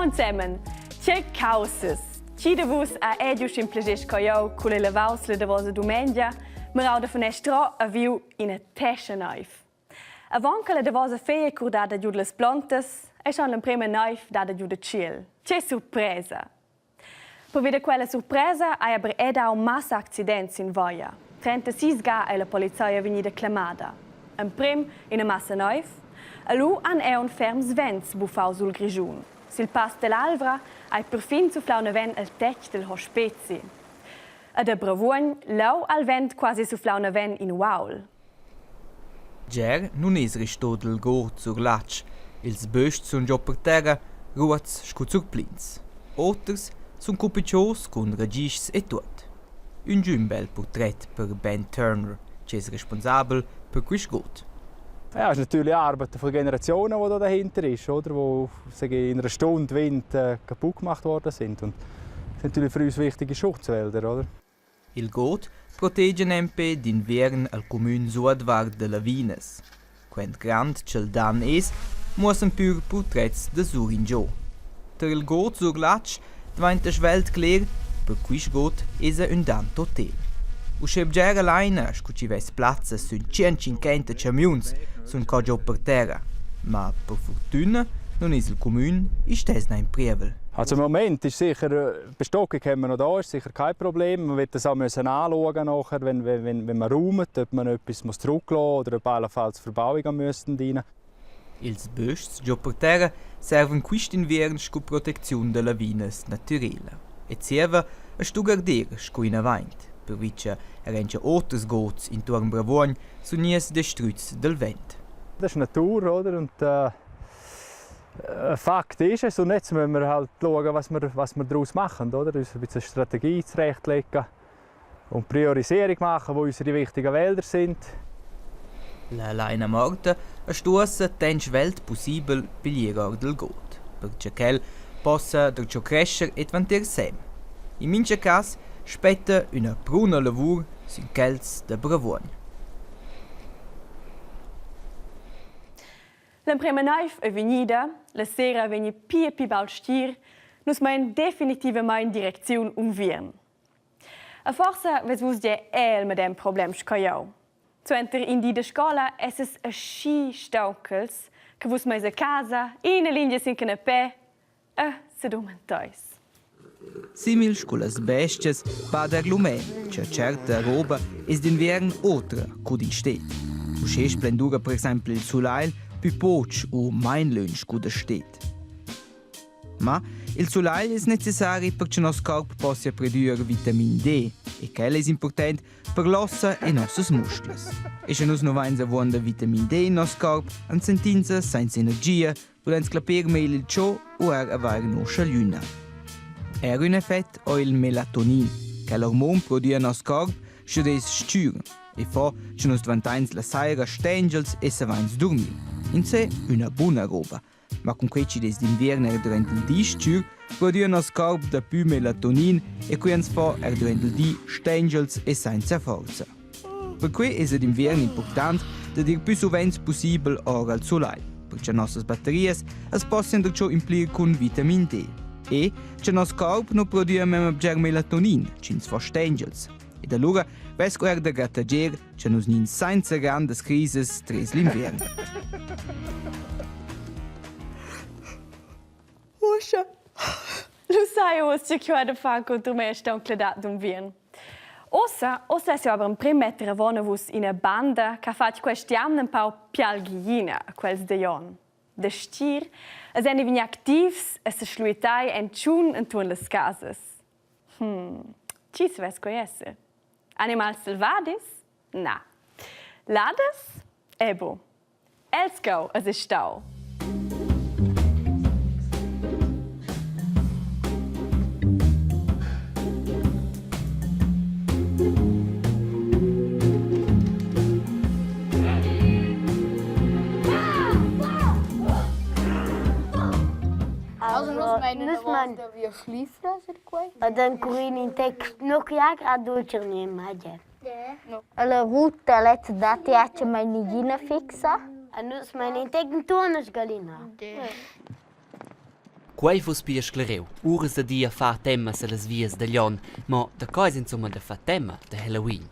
Ciao ensemen. Tgei caussas! Chi de vus ha ediu sc'in plascher sco jeu cul elevaus la davosa dumengia, mirau da fanestra ha viu ina tescha neiv. Avon che la davosa feglia curdada giud las plontas, ei schon l'emprema neiv dada giu da tschiel. Tgei surpresa! Pervi da quella surpresa hai aber era dau massa accidents sin via. 36 ga ei la polizia vegnida clamada. Emprem ina massa neiv, e lu han aunc ferms vents buffau sul Grischun. Sil pass dell'Alvra hai perfin suflau naven el tetg del hospezi. Ed a Bravuogn leu ha il vent quasi suflau naven in uaul. Bger nun es resto dal god sur Latsch. Ils böschs sun giò per terra, ruots scu zurplins. Oters sun cupitschos cun ragischs e tuot. Üngün bel purtret per Ben Turner, chi es respunsabel per quist god. Ja, es natürlich Arbeit von Generationen, die da dahinter ist, oder? Wo sage ich, in einer Stunde Wind kaputt gemacht worden sind. Und das sind natürlich für uns wichtige Schutzwälder, oder? Il god protegia nempe d'inviern al cumün suotvart da lavinas. Quant grand cha'l dan es, muossan pür purtrets da suringiò. Tar il god sur Latsch dvainta svelt cler, per quist god esa ün dan totel. Uschè bgera laina scu chi vess plazza sün 150 camiuns sun cò giò per terra. Ma per furtüna nun es il cumün istess na in prievel. Also im Moment ist sicher Bestockung haben wir noch da, ist sicher kein Problem. Man wird das auch müssen anschauen nachher, wenn, wenn, wenn man räumt, ob man etwas muss zurücklassen oder ob allenfalls Verbauungen müssten rein. Ils böschs giò per terra servan quist inviern sco protecziun da lavinas natürela e zieva a sto garder sco inavant, pervi cha er auncha oters gods intuorn Bravuogn sun gnies desdrüts dal vent. Das ist Natur, oder? Und äh, Fakt ist es und jetzt müssen wir halt schauen, was wir, was wir daraus machen, oder? Uns ein bisschen Strategie zurechtlegen und Priorisierung machen, wo unsere wichtigen Wälder sind. La laina morta sto uossa tant svelt pussibel piglier our dal god, per cha quel possa darcho crescher e dvanter sem. In mincha cas spetta üna pruna lavur sün quels da Bravuogn. L'emprema naiv ei vegnida, la sera vegni pli e pli baul stgir, nus mein definitivamain direcziun unviern. E forsa vess vus gia era il medem problem sco jeu. Suenter in di da scola esses aschi stauchels che vus meis a casa, ina lingia sin canapè e sedomenteis. Simil scu las bes-chas bada er l'uman cha tscherta roba es d'inviern otra cu d'insted. Uschè splendura per exaimpel il sulagl pü poch u main lönch cu da sted. Ma il sulagl es necessari per cha nos corp possia prodüer vitamin D e quel es important per l'ossa e nossas musclas. E sche nus nu vains avuonda vitamin D in nos corp, ans sentinsa sainza energia Vulens clapir meil il cho u er avair noscha glüna. Er ün effet ho il melatonin, quel hormon prodüa nos corp sche es s-chür e fo cha nus dvantains la saira stengels e savains durmir. In se üna buna roba, ma cun quei chi'd es d'inviern er durant il di s-chür, prodüa nos corp dapü melatonin e que ans fo er durant il di stengels e sainza forza. Perquei es ed inviern important dad ir pü suvenz pussibel our al sulai, per cha nossas batterias as possian darcho implir cun vitamin D e cha nos corp nu prodüa memma bger melatonin ch'ins fo stengels. Ed alura vess que eir da gratager cha nus gnins sainza grandas crisas tres l'inviern. Usche. Lu sai uss tge ch'jeu hai da far cunter mei stauncladad d'unviern. Ussa, ussa less jeu aber emprem metter avon a vus ina banda che ha fatg quest'jamna empau pialglina a quels da Jon. Da stgir, els ein vegni activs e seschluitai en tschun entuorn las casas. Hmm, tgi savess quei esser? Animals selvadis? Na. Laders? Ebo. Els go es stau. Ad encurir in text no che ha grad dulce ni magia. Alla ruta lezza datti atgnamain nagina fixa. A nus main in tec enturn la scalina. Quei fuss pia sclariu. Uras da dir far tema sillas vias da Glion, mo da co eis insumma da far tema da Halloween?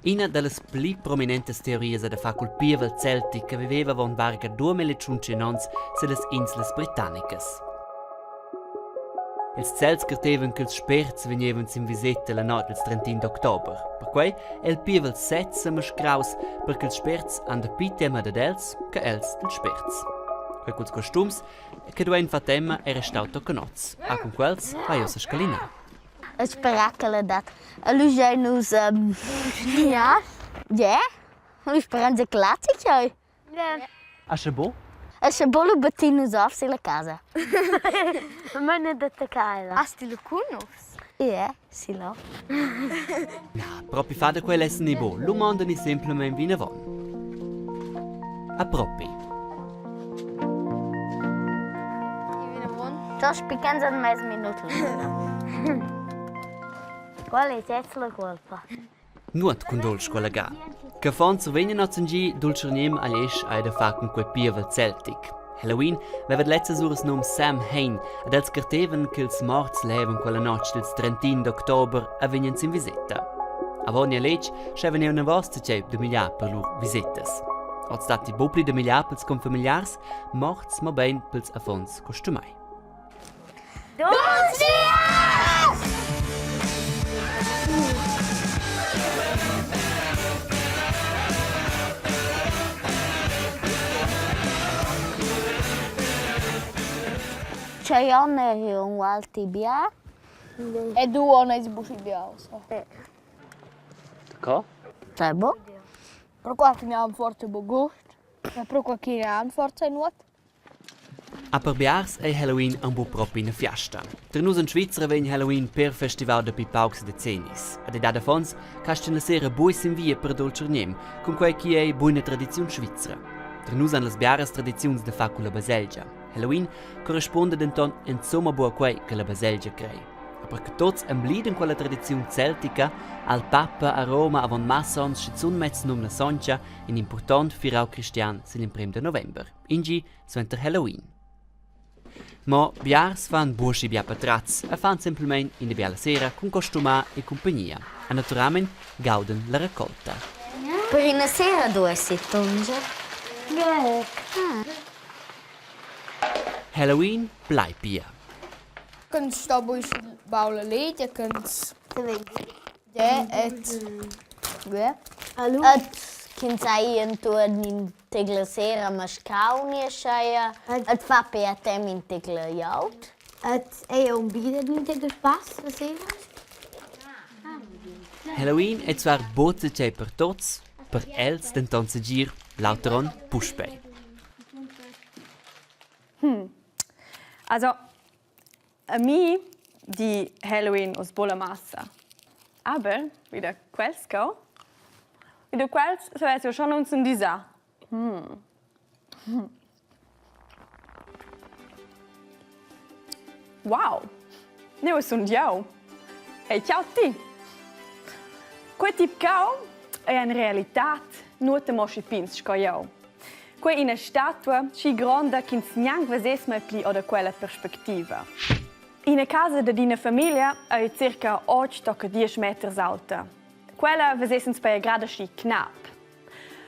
Ina dallas pli prominentas teorias è da far cul pievel celtic che viveva avon varga 2500 onns sillas inslas britannicas. Ils Celts cartevan ch'ils spérts vegnevan sin viseta la notg dils 31 d'october. Perquei è il pievel sez semascraus per ch'ils spérts han dapi tema dad els che els dils spérts. Quei culs costums che duein far tema era stau tochen oz. Ah, cun quels vai ussa scalinar. E sperar che la dat. Lu giai nus ja, ja, nus speranza classic ei. Asche bo? Asche bo lu battin nus off silla casa. Mena da attaccare. Asti lu cun nus? Ja, sì là. Na, propi fa da quel esser ni bo. Lu mondan i semplamein vinavon. A propi. Tos piccans an mez minut. Qual è la colpa? Nuot cun dultsch quella ga. Che affons survegnan oz-in-gi dultschergnem agl esch ei da far cun quei pievel celtic. Halloween veva lezzas uras num Samhain ed els cartevan ch'ils morts levan quella notg dils 31 d'october e vegnan sin viseta. Avon il letg schevan eu anavos tgei da migliar per lur visetas. Oz datti buc pli da migliar pels confamiliars, morts, mobein pels affons costumai. Tgei onn eri aunc ualti bia? Ed uonn eis buc schi bials. Co? Sai buc. Però qua finivan forse buc gust. Ma pro qua chi han forse nuot. A per biars ei Halloween aunc buc propi ina fiasta. Tier nus en Svizra vegn Halloween per festival dapi paucs decennis. Ed ei dat affons ch'astgan la sera buc sin via per doltschargnem, cunquei ch'igl ei buna tradiziun svizra. Tier nus han las biaras tradiziuns da far culla baselgia. Halloween corrispunda denton insumma buc a quei che la baselgia crei. Per che tuts embliden quella tradiziun celtica, ha il papa a Roma avon massa onns schizun mess num la sontga in impurtont firau cristian sigl emprem da november. In gi suenter Halloween. Mo biars fan buc schi bia patratgs e fan semplamein ina biala sera cun costumar e cumpagnia e naturalmein gauden la raccolta. Per ina sera duessi tunger. Halloween plai pia. Când sto buc baul a letg e când Ja, et ja. Et ch'ins ei entuorn in tegl sera mascau ni ascheia et fa pia tem in tegl glieud. Et ei un bi in tegl spass la sera? Halloween è zwar buc tgei per tots, per els denton segir l'auter onn puspei. Also, a mi di Halloween oz buca la massa. Aber vi da quels co, vi da quels savess jeu schon uns endisar. Wow! Neu sun jeu. Ei ciao ti! Quei tip cau ei en realitad nuota mo schi pigns sco jeu. Quei ina statua schi gronda ch'ins gnanc vesess mai pli or da quella perspectiva. Ina casa dad ina famiglia ei circa otg tocca diesch meters aulta. Quella vesess ins peia grad aschi knap.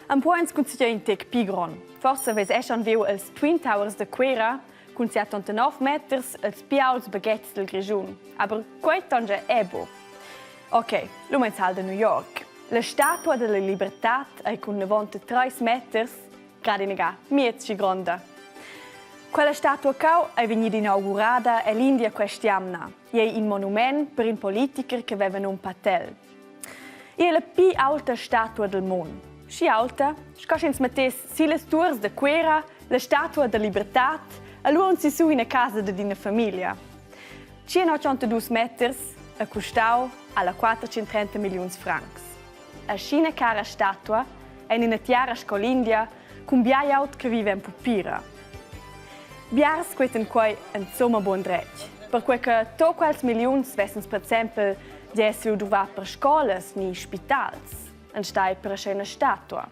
Empau ins consiglier in tec pli grond. Forsa vess eschan viu els Twin Towers da Cuera cun 79 meters els pli aults baghetgs dil Grischun. Aber quei tonscha è bu. Ok, l'umens da New York. La statua della libertad ei cun 93 meters grad inaga miez schi gronda. Quella statua cau ei vegnida inaugurada ell'India quest'jamna. Ei in monument per in politiker che veva num Patel. Ei è la pli aulta statua del mund. Schi aulta, sco sch'ins mettess sillas tuors da Cuera la statua da libertad e lu aunc sissu ina casa dad ina famiglia. 182 meters e custau alla 430 milliuns francs. Aschina cara statua en ina tiara sco l'India cun bia glieud che viva en pupira. Biars quetan quei insomma buon dretg, perquei che to quels milliuns vessens per exempel giu duvrar per scolas ni spitals, enstagl per aschia ina statua.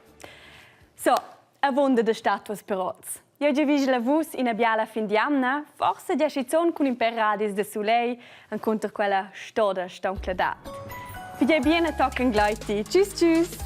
So, avunda da statuas per oz. Jeu giavischel a vus ina biala fin d'jamna, forsa gia schizun cun in per radis da sulegl encunter quella stoda stauncladad. Figei bien e tochen gleiti. Tschüss, tschüss!